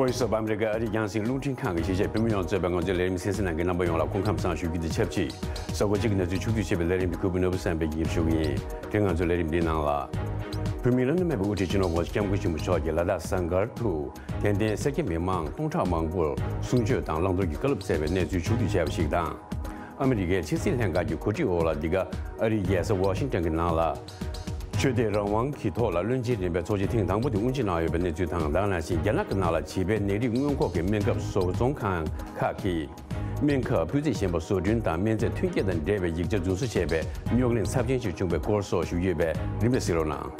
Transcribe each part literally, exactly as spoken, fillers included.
Voice of America ཨ་རིའི་རྒྱང་སྲིང་རླུང་འཕྲིན་ཁང་གི་གཞིས་བྱེས་བོད་མི་ཡོངས་གཙོས་པའི་ང་ཚོའི་ལས་རིམ་གསན་གཟིགས་གནང་མཁན་རྣམ་པ་ཡོངས་ལ་སྐུ་ཁམས་བཟང་ཞུ་རྒྱུ་དང་ཆབས་ཅིག་གཟའ་འཁོར་གཅིག་གི་གནས་ཚུལ་ཕྱོགས་བསྡུས་བྱས་པའི་ལས་རིམ་འདི་གུས་པ་ནོར་བུ་བསམ་འཕེལ་གྱིས་སྙན་སྒྲོན་ཞུ་གི་ཡིན། དེ་ང་ཚོའི་ལས་རིམ་འདིའི་ནང་ལ། བོད་མིའི་བླ་ན་མེད་པའི་དབུ་ཁྲིད་སྤྱི་ནོར་༸གོང་ས་༸སྐྱབས་མགོན་ཆེན་པོ་མཆོག་གིས་ལ་དྭགས་ཟངས་དཀར་དུ་དད་ལྡན་སེར་སྐྱ་མི་མང་སྟོང་ཕྲག་མང་པོར་གསུང་ཆོས་དང་བླང་དོར་གྱི་བཀའ་སློབ་སྩལ་བའི་གནས་ཚུལ་ཕྱོགས་བསྡུས་བྱས་པ་ཞིག་དང་། ཨ་མི་རི་ཀའི་ཕྱི་སྲིད་ལྷན་ཁང་གི་གོ་སྒྲིག་འོག་ལ་འདི་ག་ཨ་རིའི་རྒྱལ་ས་ཝ་ཤིང་ཊོན་གྱི་ནང་ལ། ཆོས་དད་རང་དབང་གི་ཐོག་ལ་བློན་ཆེན་རིམ་པའི་ཚོགས་ཆེན་ཐེངས་དང་པོ་དེ་དབུ་འབྱེད་གནང་ཡོད་པའི་གནས་ཚུལ་དང་། ད་ག་ནང་བཞིན་རྒྱ་ནག་གི་ནང་ལ་བྱིས་པའི་ནད་རིགས་སྔོན་འགོག་གི་སྨན་ཁབ་བཟོ་ཚོང་ཁང་ཁག་གིས་སྨན་ཁབ་སྤུས་ཚད་ཞན་པ་བཟོ་སྐྲུན་དང་སྨན་རྫས་ཐོན་སྐྱེད་དང་འབྲེལ་བའི་ཡིག་ཆ་རྫུན་བཟོ་བྱས་པའི་རྙོག་གླེང་ཚབས་ཆེན་ཞིག་བྱུང་བའི་སྐོར་སོགས་ཞུ་ཡོད་པས་རིམ་པས་གཟིགས་རོགས་གནང་།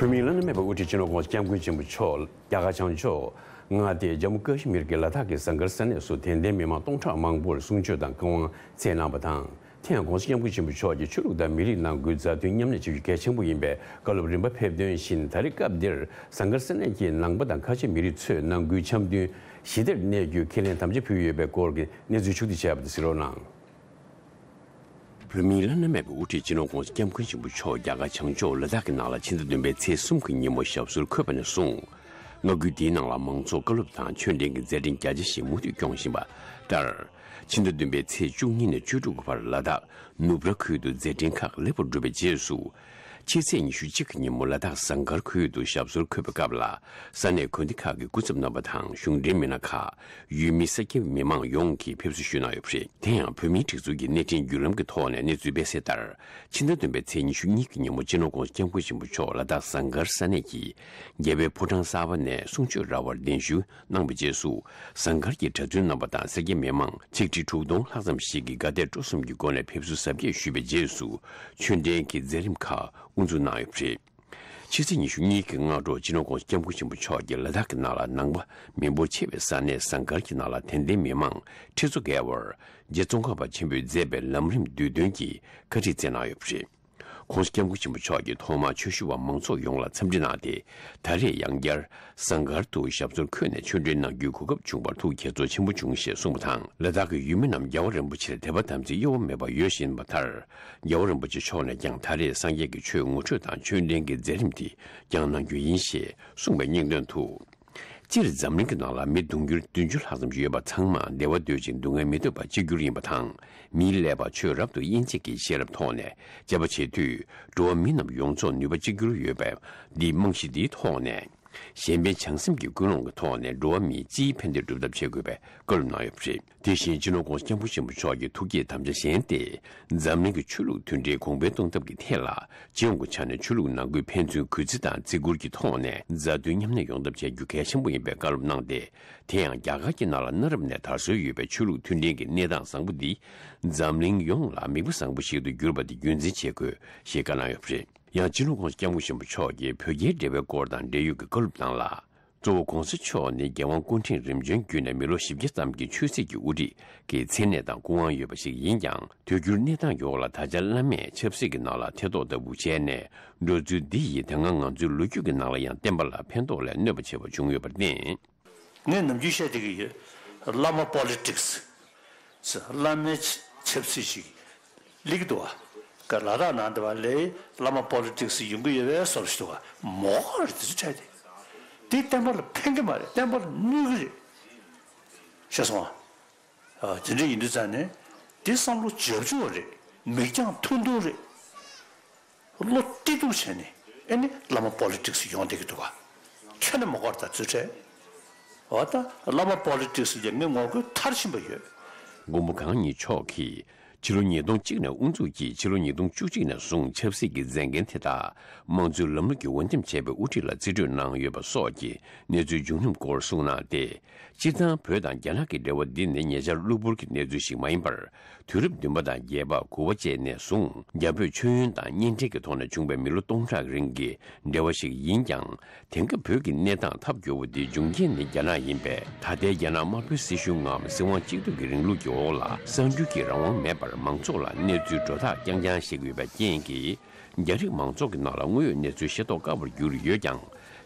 བོད་མིའི་བླ་ན་མེད་པའི་དབུ་ཁྲིད་སྤྱི་ནོར་༸གོང་ས་༸སྐྱབས་མགོན་ཆེན་པོ་མཆོག་རྒྱ་གར་བྱང་ཕྱོགས་མངའ་སྡེ་ཇམ་མུ་ཀ་ཤི་མིར་གྱི་ལ་དྭགས་ཀྱི་ཟངས་དཀར་ས་གནས་སུ་དད་ལྡན་མི་མང་སྟོང་ཕྲག་མང་པོར་གསུང་ཆོས་དང་བཀའ་དབང་སྩལ་གནང་བ་དང་། དེ་ཡང་༸གོང་ས་༸སྐྱབས་མགོན་ཆེན་པོ་མཆོག་གིས་ཆོས་ལུགས་དང་མི་རིགས་ནང་ཁུལ་མཛའ་མཐུན་མཉམ་གནས་བྱེད་རྒྱུ་གལ་ཆེན་པོ་ཡིན་པའི་བཀའ་སློབ་རིམ་པ་ཕེབས་དོན་བཞིན། ད་རེས་སྐབས་འདིར་ཟངས་དཀར་ས་གནས་ཀྱི་ནང་པ་དང་ཁ་ཆེ་མི་རིགས་ཚོས་ནང་ཁུལ་འཆམ་མཐུན་ཞི་བདེར་གནས་རྒྱུའི་ཁས་ལེན་དམ་བཅའ་ཕུལ་ཡོད་པའི་སྐོར་གྱི་གནས་ཚུལ་ཕྱོགས་བསྡུས་བྱས་པ་དེ་གཟིགས་རོགས་གནང་། བོད་མིའི་བླ་ན་མེད་པའི་དབུ་ཁྲིད་སྤྱི་ནོར་༸གོང་ས་༸སྐྱབས་མགོན་ཆེན་པོ་མཆོག་རྒྱ་གར་བྱང་ཕྱོགས་ལ་དྭགས་ཀྱི་ནང་ལ་ཕྱི་ཟླ་བདུན་པའི་ཚེས་གསུམ་གྱི་ཉིན་མོ་ཞབས་སོར་འཁོད་པ་ནས་བཟུང་། མངའ་ཁུལ་འདིའི་ནང་ལ་མང་ཚོགས་བཀའ་སློབ་དང་ཆོས་འབྲེལ་གྱི་མཛད་འཕྲིན་རྒྱ་ཆེ་ཞིག་མུ་མཐུད་སྐྱོང་བཞིན་པ་ལྟར། ཕྱི་ཟླ་བདུན་པའི་ཚེས་བཅུ་གཉིས་ནས་བཅུ་དྲུག་བར་ལ་དྭགས་ནུབ་ར་ཁུལ་དུ་མཛད་འཕྲིན་ཁག་ལེགས་པར་གྲུབ་པའི་རྗེས་སུ། ཕྱི་ཚེས་ཉི་ཤུ་གཅིག་གི་ཉིན་མོ་ལ་དྭགས་ཟངས་དཀར་ཁུལ་དུ་ཞབས་སོར་འཁོད་པའི་སྐབས་ལ། ས་གནས་དགོན་སྡེ་ཁག་གི་སྐུ་ཚབ་རྣམ་པ་དང་གཞུང་འབྲེལ་མི་སྣ་ཁག་ཡུལ་མི་ས་སྐྱ་མི་མང་ཡོངས་ཀྱིས་ཕེབས་བསུ་ཞུས་གནང་ཡོད་པ་རེད། དེ་ཡང་བོད་མིའི་སྒྲིག་འཛུགས་ཀྱི་གནས་འཕྲིན་བརྒྱུད་ལམ་གྱི་ཐོག་ནས་གནས་ཚུལ་སྤེལ་གསལ་ལྟར། ཕྱི་ཟླ་བདུན་པའི་ཚེས་ཉི་ཤུ་གཉིས་ཀྱི་ཉིན་མོ་སྤྱི་ནོར་༸གོང་ས་༸སྐྱབས་མགོན་ཆེན་པོ་མཆོག་ལ་དྭགས་ཟངས་དཀར་ས་གནས་ཀྱི་རྒྱལ་བའི་ཕོ་བྲང་གསར་པ་ནས་གསུང་ཆོས་ར་བར་གདན་ཞུ་གནང་བའི་རྗེས་སུ། ཟངས་དཀར་གྱི་གྲྭ་བཙུན་རྣམ་པ་དང་སེར་སྐྱ་མི་མང་ཆིག་ཁྲི་དྲུག་སྟོང་ལྷག་ཙམ་ཞིག་གིས་དགའ་དད་སྤྲོ་གསུམ་གྱི་སྒོ་ནས་ཕེབས་བསུ་གཟབ་རྒྱས་ཞུས་པའི་རྗེས་སུ། ཆོས་འབྲེལ་གྱི་མཛད་རིམ་ཁག་དབུ་འཛུགས་གནང་ཡོད་པ་རེད། ཕྱི་ཚེས་ཉི་ཤུ་གཉིས་ཀྱི་སྔ་དྲོ་སྤྱི་ནོར་༸གོང་ས་༸སྐྱབས་མགོན་ཆེན་པོ་མཆོག་གིས་ལ་དྭགས་ཀྱི་ནང་ལ་ནང་པ་མི་འབོར་ཆེ་བའི་ས་གནས་ཟངས་དཀར་གྱི་ནང་ལ་དད་ལྡན་མི་མང་ཁྲི་ཚོ་བརྒལ་བར་རྗེ་ཙོང་ཁ་པ་ཆེན་པོས་མཛད་པའི་ལམ་རིམ་བསྡུས་དོན་གྱི་བཀའ་ཁྲིད་སྩལ་གནང་ཡོད་པ་རེད། ༸གོང་ས་༸སྐྱབས་མགོན་ཆེན་པོ་མཆོག་གིས་ཐོག་མར་ཆོས་ཞུ་བ་མང་ཚོགས་ཡོངས་ལ་འཚམས་འདྲི་གནང་སྟེ། ད་རེས་ཡང་བསྐྱར་ཟངས་དཀར་དུ་ཞབས་སོར་འཁོད་ནས་ཆོས་འབྲེལ་གནང་རྒྱུའི་གོ་སྐབས་བྱུང་བར་ཐུགས་དགྱེས་ཚོར་ཆེན་པོ་བྱུང་ཞེས་གསུངས་པ་དང་། ལ་དྭགས་ཀྱི་ཡུལ་མི་རྣམས་རྒྱལ་བ་རིན་པོ་ཆེར་དད་པ་དམ་ཚིག་གཡོ་བ་མེད་པར་ཡོད་བཞིན་པ་ལྟར། རྒྱལ་བ་རིན་པོ་ཆེ་མཆོག་ནས་ཀྱང་ད་རེས་སངས་རྒྱས་ཀྱི་ཆོས་ངོ་སྤྲོད་དང་ཆོས་འབྲེལ་གྱི་མཛད་རིམ་དེ་བསྐྱངས་གནང་རྒྱུ་ཡིན་ཞེས་གསུངས་པའི་སྙིང་དོན་དུ། སྤྱིར་འཛམ་གླིང་གི་ནང་ལ་མི་དུང་ཕྱུར་བདུན་ཅུ་ལྷག་ཙམ་ཡོད་པ་ཚང་མ་བདེ་བ་འདོད་ཅིང་སྡུག་བསྔལ་མི་འདོད་པ་གཅིག་གྱུར་ཡིན་པ་དང་། མིའི་ཀླད་པ་ཆོས་རབ་ཏུ་དབྱེ་འབྱེད་ཀྱི་ཤེས་རབ་ཐོག་ནས་དཔྱད་པ་བྱེད་དུས། འགྲོ་བ་མི་རྣམས་ཡོངས་རྫོགས་ནུས་པ་གཅིག་གྱུར་ཡོད་པའི་འདི་རྨང་གཞི་འདིའི་ཐོག་ནས། གཞན་ཕན་བྱང་སེམས་ཀྱི་ཀུན་སློང་གི་ཐོག་ནས་འགྲོ་བ་མིའི་སྤྱིའི་ཕན་བདེ་སྒྲུབ་ཐབས་བྱེད་དགོས་པའི་བཀའ་སློབ་གནང་ཡོད་པ་རེད། དེ་བཞིན་སྤྱི་ནོར་༸གོང་ས་༸སྐྱབས་མགོན་ཆེན་པོ་མཆོག་གི་ཐུགས་བསྐྱེད་དམ་བཅའ་གཞན་ཏེ། འཛམ་གླིང་གི་ཆོས་ལུགས་མཐུན་སྒྲིལ་གོང་འཕེལ་གཏོང་ཐབས་ཀྱི་ཐད་ལ། སྤྱི་ཡོངས་ཀྱི་ཆ་ནས་ཆོས་ལུགས་ནང་ཁུལ་ཕན་ཚུན་གུས་བརྩི་དང་བརྩི་བཀུར་གྱི་ཐོག་ནས་མཛའ་མཐུན་མཉམ་གནས་ཡོང་ཐབས་བྱ་རྒྱུ་གལ་ཆེན་པོ་ཡིན་པའི་བཀའ་སློབ་གནང་སྟེ། དེ་ཡང་རྒྱ་གར་གྱི་ནང་ལ་གནའ་རབས་ནས་དར་སྲོལ་ཡོད་པའི་ཆོས་ལུགས་མཐུན་སྒྲིལ་གྱི་གནས་སྟངས་བཟང་པོ་འདིས། འཛམ་གླིང་ཡོངས་ལ་མིག་དཔེ་བཟང་པོ་ཞིག་ཏུ་གྱུར་པ་དེ་རྒྱུན་འཛིན་བྱེད་དགོས་ཞེས་བཀའ་གནང་ཡོད་པ་རེད། ཡང་སྤྱི་ནོར་༸གོང་ས་༸སྐྱབས་མགོན་ཆེན་པོ་མཆོག་གིས་བོད་རྒྱའི་འབྲེལ་བའི་སྐོར་དང་འབྲེལ་ཡོད་ཀྱི་བཀའ་སློབ་ནང་ལ། གཙོ་བོ་༸གོང་ས་མཆོག་ནི་རྒྱལ་དབང་སྐུ་ཕྲེང་རིམ་བྱོན་བརྒྱུད་ནས་མི་ལོ་བཞི་བརྒྱ་ཙམ་གྱི་ཆོས་སྲིད་ཀྱི་དབུ་ཁྲིད་ཀྱི་མཚན་གནས་དང་སྐུ་དབང་ཡོད་པ་ཞིག་ཡིན་ཀྱང་། དུས་འགྱུར་གནས་སྟངས་འོག་ལ་ད་ཆ་བླ་མས་ཆབ་སྲིད་ཀྱི་ནང་ལ་ཐེ་གཏོགས་ལྟ་བུ་བྱས་ནས། འགྲོ་ཚུལ་འདི་ཡིས་ད་སྔ་ང་ཚོའི་ལོ་རྒྱུས་ཀྱི་ནང་ལ་ཡང་བསྟན་པ་ལ་ཕན་ཐོགས་ལས་གནོད་པ་ཆེ་བ་བྱུང་ཡོད་པར་བརྟེན། ངས་ནམ་རྒྱུན་བཤད་བསྡད་ཀྱི་ཡོད། བླ་མ་པོ་ལི་ཊིག་སི། བླ་མའི་ཆབ་སྲིད་ཅིག་སླེབས་ཀྱི་འདུག་བ། ཀ་ལ་དྭགས་ནང་དུ་བ་ལས་བླ་མ་པོ་ལི་ཊིག་སི་ཡོང་གི་ཡོད་པའི་བཟོ་འདྲ་ཞིག་འདུག་བ། མོ་ཧ་རེ་དེ་ཚོ་འཕྲད་དེ། དེ་བསྟན་པ་ལ་ཕན་གྱི་མ་རེད། བསྟན་པ་ལ་གནོད་ཀྱི་རེད། ཤེས་སོང་ང་། ཨ། དེ་འདྲ་ཡིན་དུས་ཙང་ནས་དེ་བསམ་བློ་བརྗེ་པོ་རེད། མིག་རྒྱང་ཐུང་ཐུང་རེད། བློ་གཏད་གཏུག་བྱས་ནས་ཨེ་ནི་བླ་མ་པོ་ལི་ཊིག་སི་ཡོང་བསྡད་ཀྱི་འདུག་ག་ཁྱོན་ནས་མ་དགོས་པ་ཚོ་འཕྲད། འོ་ད་བླ་མ་པོ་ལི་ཊིག་སི་ལ་ངས་ངོ་རྒོལ་མཐར་ཕྱིན་པ་ཡོད། མགོན་པོ་གང་ཉིད་མཆོག་གིས་ཕྱི་ལོ་ཉིས་སྟོང་གཅིག་ནས་དབུ་འཛུགས་ཀྱིས་ཕྱི་ལོ་ཉིས་སྟོང་བཅུ་གཅིག་ནས་བཟུང་ཆབ་སྲིད་ཀྱི་མཛད་འགན་དེ་དག་དམངས་གཙོའི་ལམ་ལུགས་ཀྱིས་འོས་འདེམས་བྱས་པའི་དབུ་ཁྲིད་ལ་རྩིས་སྤྲོད་གནང་ཡོད་པ་སོགས་ཀྱི་གནས་ཚུལ་བྱུང་རིམ་སྐོར་གསུངས་གནང་སྟེ། སྤྱིར་བཏང་བོད་དང་རྒྱ་ནག་གི་འབྲེལ་བ་འདི་ནི་ཉེ་ཆར་གློ་བུར་གྱི་གནས་ཚུལ་ཞིག་མ་ཡིན་པར། དུས་རབས་བདུན་པ་དང་བརྒྱད་པ་དགུ་པ་བཅས་ནས་བཟུང་རྒྱ་བོད་མཆོད་ཡོན་དང་གཉེན་འཕྲད་ཀྱི་ཐོག་ནས་བྱུང་བའི་མི་ལོ་སྟོང་ཕྲག་རིང་གི་འབྲེལ་བ་ཞིག་ཡིན་ཀྱང་། དེང་སྐབས་བོད་ཀྱི་གནས་སྟངས་ཐབས་སྐྱོ་བོ་འདིའི་འབྱུང་རྐྱེན་ནི་རྒྱ་ནག་ཡིན་པས། ད་ལྟའི་རྒྱ་ནག་དམར་པོའི་སྲིད་གཞུང་ངམ་སྲིད་དབང་གཅིག་སྡུད་ཀྱི་རིང་ལུགས་ཀྱི་འོག་ལ་གསར་འགྱུར་གྱི་རང་དབང་མེད་པར་མང་ཚོགས་ལ་གནས་ཚུལ་སྒྲོ་བཏགས་རྐྱང་རྐྱང་བཤད་ཀྱི་ཡོད་པའི་རྐྱེན་གྱིས། རྒྱ་རིགས་མང་ཚོགས་ཀྱི་ནང་ལ་དངོས་ཡོད་གནས་ཚུལ་ཤེས་རྟོགས་དཀའ་བར་གྱུར་ཡོད་ཀྱང་།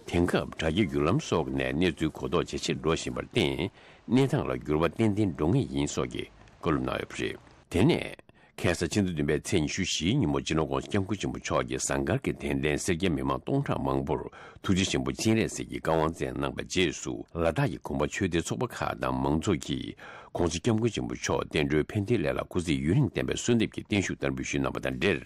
དེང་སྐབས་དྲ་རྒྱའི་བརྒྱུད་ལམ་སོགས་ནས་གནས་ཚུལ་གོ་རྟོགས་ཇེ་ཆེར་འགྲོ་བཞིན་པར་བརྟེན། གནས་སྟངས་ལ་འགྱུར་བ་ཏན་ཏན་འགྲོ་ངེས་ཡིན་སོགས་ཀྱི་བཀའ་སློབ་གནང་ཡོད་པ་རེད། དེ་ནས། ཁ་སང་ཕྱི་ཟླ་བདུན་པའི་ཚེས་ཉི་ཤུ་བཞིའི་ཉིན་མོ་སྤྱི་ནོར་༧གོང་ས་༧སྐྱབས་མགོན་ཆེན་པོ་མཆོག་གིས་ཟངས་དཀར་གྱི་དད་ལྡན་སེར་སྐྱ་མི་མང་སྟོང་ཕྲག་མང་པོར་ཐུགས་རྗེ་ཆེན་པོ་སྤྱན་རས་གཟིགས་ཀྱི་བཀའ་དབང་བསྩལ་གནང་བའི་རྗེས་སུ། ལ་དྭགས་ཀྱི་དགོན་པ་ཆོས་སྡེ་ཚོགས་པ་ཁག་དང་མང་ཚོགས་ཀྱིས་༧གོང་ས་༧སྐྱབས་མགོན་ཆེན་པོ་མཆོག་བསྟན་འགྲོའི་ཕན་བདེའི་ལས་ལ་སྐུ་ཚེ་ཡུན་རིང་བརྟན་པའི་གསོལ་འདེབས་ཀྱི་བརྟན་བཞུགས་བསྟར་འབུལ་ཞུས་གནང་བ་དང་འབྲེལ།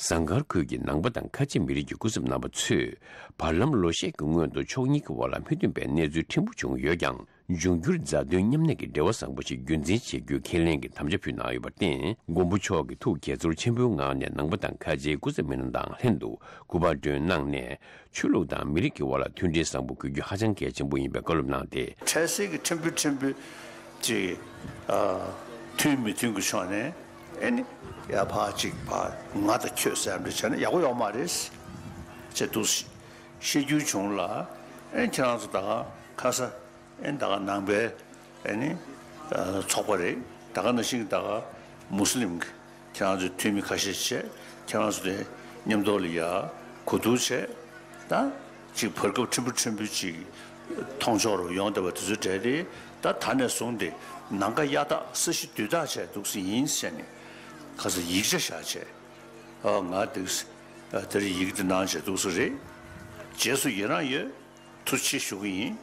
ཟངས་དཀར་ཁུལ་གྱི་ནང་པ་དང་ཁ་ཆེ་མི་རིགས་ཀྱི་སྐུ་ཚབ་རྣམ་པ་ཚོས་བར་ལམ་ལོ་ཤས་ཀྱི་སྔོན་དུ་ཕྱོགས་གཉིས་ཀྱི་དབར་ལ་མི་མཐུན་པའི་གནས་ཚུལ་ཕྲན་བུ་བྱུང་ཡོད་ཀྱང་། འབྱུང་འགྱུར་མཛའ་མཐུན་མཉམ་གནས་ཀྱི་འབྲེལ་བ་བཟང་པོ་ཞིག་རྒྱུན་འཛིན་བྱེད་རྒྱུའི་ཁས་ལེན་གྱི་དམ་བཅའ་ཕུལ་གནང་ཡོད་པར་བརྟེན། མགོན་པོ་མཆོག་གིས་ཐུགས་དགྱེས་ཚོར་ཆེན་པོའི་ངང་ནས་ནང་པ་དང་ཁ་ཆེའི་སྐུ་ཚབ་མི་སྣ་དང་ལྷན་དུ་སྐུ་པར་སྒྲོན་གནང་ནས། ཆོས་ལུགས་དང་མི་རིགས་ཀྱི་དབར་ལ་མཐུན་སྒྲིལ་བཟང་པོ་དགོས་རྒྱུ་ཧ་ཅང་གལ་ཆེན་པོ་ཡིན་པའི་བཀའ་སློབ་གནང་སྟེ། འཕྲལ་སེལ་གྱི་ཕྲན་བུ་ཕྲན་བུ་ཅིག་ཨ། མཐུན་མི་མཐུན་གྱི་ཕྱོགས་ནས་ཨེ་ནི་ཡ་ཕ་ཅིག་ཕ་ང་དང་ཁྱོད་ཟེར་ཡ་འདྲ་བྱས་ན་ཡག་པོ་ཡོད་མ་རེད་ཅེས་འདུག་བཤད་རྒྱུ་བྱུང་ལ། ཨེ་ཁྱེད་རང་ཚོ་ད་ག་ཁ་ས་ཨེ་ད་ག་ནང་པའི་ཨེ་ནི་ཚོགས་པ་རེད། ད་ག་ནང་བཞིན་ད་ག་མུ་སི་ལིམ་གྱི་ཁྱེད་རང་ཚོའི་འཐུས་མི་ཁ་ཤས་བྱས། ཁྱེད་རང་ཚོ་དེ་མཉམ་དུ་ལ་ཡ་གོ་བསྡུར་བྱས། ད་ཅིག་བར་སྐབས་ཕྲན་བུ་ཕྲན་བུ་ཅིག་མཐོང་ཕྱོགས་རུ་ཡོང་བསྡད་པ་དེ་ཚོའི་གྲས་དེ་ད་ད་ནས་བཟུང་སྟེ་ནམ་མཁའ་གཡའ་དག་ས་གཞི་རྡུལ་དག་བྱས་འདུག་སེ་ཡིན་ཟེར་ནས་ཁ་སང་ཡིག་ཆ་བཞག་བྱས། ཨ་ང་འདུག་སེ་དེར་ཡིག་དེ་གནང་བྱས་འདུག་སེ་རེད། རྗེས་སུ་ཡི་རང་ཡོད། ཐུགས་རྗེ་ཆེ་ཞུ་གི་ཡིན།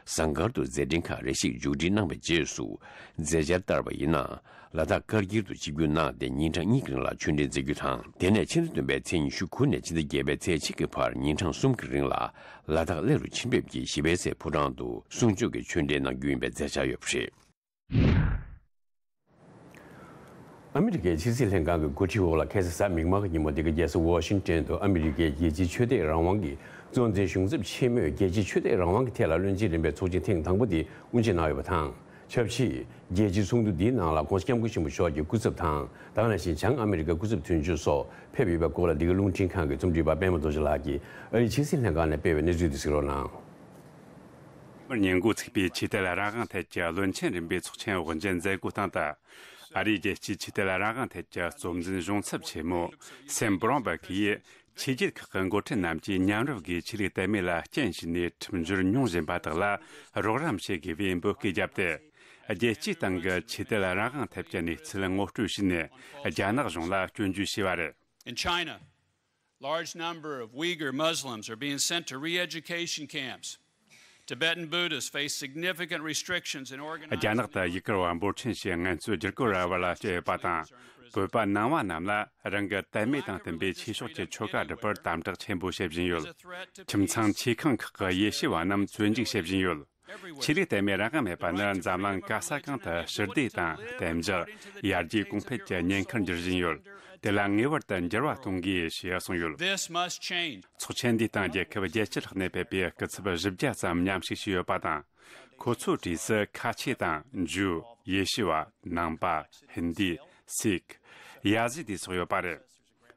ཟངས་དཀར་དུ་མཛད་འཕྲིན་ཁག་རེ་ཞིག་མཇུག་སྒྲིལ་གནང་བའི་རྗེས་སུ། མཛད་འཆར་ལྟར་བ་ཡིན་ན། ལ་དྭགས་བཀའ་འགྱུར་དུ་ཆིབས་བསྒྱུར་གནང་སྟེ་ཉིན་གྲངས་གཉིས་ཀྱི་རིང་ལ་ཆོས་འབྲེལ་མཛད་རྒྱུ་དང་། དེ་ནས་ཕྱི་ཟླ་བདུན་པའི་ཚེས་ཉི་ཤུ་དགུ་ནས་ཕྱི་ཟླ་བརྒྱད་པའི་ཚེས་གཅིག་གི་བར་ཉིན་གྲངས་གསུམ་གྱི་རིང་ལ། ལ་དྭགས་གླེ་རུ་ཆེན་སྦེབ་ཀྱི་ཞི་བའི་སའི་ཕོ་བྲང་དུ་གསུང་ཆོས་ཀྱི་ཆོས་འབྲེལ་གནང་རྒྱུ་ཡིན་པའི་མཛད་འཆར་ཡོད་པ་རེད། ཨ་མི་རི་ཀའི་ཕྱི་སྲིད་ལྷན་ཁང་གི་འགོ་ཁྲིད་འོག་ལ་ཁ་སང་གཟའ་མིག་དམར་གྱི་ཉིན་མོ་འདི་ག་རྒྱལ་ས་ཝ་ཤིང་ཏོན་དུ་ཨ་མི་རི་ཀའི་རྒྱལ་སྤྱིའི་ཆོས་དད་རང་དབང་གི་གཙོ་འཛིན་གཞུང་ཚབ་ཆེན་མོས་རྒྱལ་སྤྱིའི་ཆོས་དད་རང་དབང་གི་ཐད་ལ་བློན་ཆེན་རིམ་པའི་ཚོགས་ཆེན་ཐེངས་དང་པོ་འདི་དབུ་འབྱེད་གནང་ཡོད་པ་དང་། ཆབས་ཅིག་རྒྱལ་སྤྱིའི་ཚོགས་འདུ་འདིའི་ནང་ལ་༧གོང་ས་༧སྐྱབས་མགོན་ཆེན་པོ་མཆོག་གི་སྐུ་ཚབ་དང་། ད་ག་ནང་བཞིན་བྱང་ཨ་མི་རི་ཀའི་སྐུ་ཚབ་དོན་གཅོད་སོགས་ཕེབས་ཡོད་པའི་སྐོར་ལ་འདི་ག་རླུང་འཕྲིན་ཁང་གི་རྩོམ་སྒྲིག་པ་པད་མ་རྡོ་རྗེ་ལགས་ཀྱིས་ཨ་རིའི་ཕྱི་སྲིད་ལྷན་ཁང་ནས་སྤེལ་བའི་གནས་ཚུལ་འདི་གཟིགས་རོགས་གནང་། ཉིན་གུང་ཚུགས་པའི་ཆོས་དད་རང་དབང་ཐད་ཀྱི་བློན་ཆེན་རིམ་པའི་ཚོགས་ཆེན་དབུ་འབྱེད་མཛད་སྒོའི་སྟེང་དུ། ཨ་རིའི་རྒྱལ་སྤྱིའི་ཆོས་དད་རང་དབང་ཐད་ཀྱི་གཙོ་འཛིན་གཞུང་ཚབ་ཆེན་མོ་སེམ་བྷུ་རོན་བྷག་གིས། ཆོས་བརྒྱུད་ཁག་གི་འགོ་ཁྲིད་རྣམས་ཀྱིས་མཉམ་རུབ་ཀྱིས་ཆོས་ལུགས་དད་མོས་ལ་རྐྱེན་བྱས་ནས་ཁྲིམས་སྦྱོར་མྱོང་བཞིན་པ་དག་ལ་རོགས་རམ་བྱེད་དགོས་པའི་འབོད་སྐུལ་བརྒྱབ་སྟེ། རྒྱལ་སྤྱིའི་སྟེང་གི་ཆོས་དད་རང་དབང་ཐད་ཀྱི་གནས་ཚུལ་ངོ་སྤྲོད་བྱས་ནས་རྒྱ་ནག་གཞུང་ལ་སྐྱོན་བརྗོད་བྱས་པ་རེད། In China, large number of Uyghur Muslims are being sent to re-education camps. Tibetan Buddhists face significant restrictions in རྒྱ་organizing ནག་ཏུ་ཡུ་གུར་བ་འབོར་ཆེན་ཞིག་ངལ་རྩོལ་བསྒྱུར་བཀོད་ར་བར་ལ་སྤྲད་ཡོད་པ་དང་། བོད་པ་ནང་པ་རྣམས་ལ་རང་གི་དད་མོས་དང་མཐུན་པའི་ཆོས་ཕྱོགས་ཀྱི་ཆོ་ག་སྒྲུབ་པར་དམ་དྲག་ཆེན་པོ་བྱེད་བཞིན་ཡོད། ཁྱིམ་ཚང་ཆོས་ཁང་ཁག་གི་ཡེ་ཤུ་བ་རྣམས་བཙོན་འཇུག་བྱེད་བཞིན་ཡོད། ཆོས་ལུགས་དད་མོས་རང་དབང་མེད་པ་ནི་འཛམ་གླིང་ག་ས་གང་དུ་ཞི་བདེ་དང་གཏན་འཇགས། ཡར་རྒྱས་གོང་འཕེལ་གྱི་ཉེན་ཁར་འགྱུར་བཞིན་ཡོད། དེ་ལ་ངེས་པར་དུ་འགྱུར་བ་གཏོང་དགོས་ཞེས་གསུངས་ཡོད། This must change. ཚོགས་ཆེན་འདིའི་སྟེང་རྒྱལ་ཁབ་བརྒྱད་ཅུ་ལྷག་ནས་ཕེབས་པའི་སྐུ་ཚབ་བཞི་བརྒྱ་ཙམ་མཉམ་ཞུགས་བྱས་ཡོད་པ་དང་། ཁོ་ཚོའི་གྲས་སུ་ཁ་ཆེ་དང་ཇུའུ། ཡེ་ཤུ་བ། ནང་པ། ཧིན་དི། སིག་ཡ་ཟི་དི་སོགས་ཡོད་པ་རེད།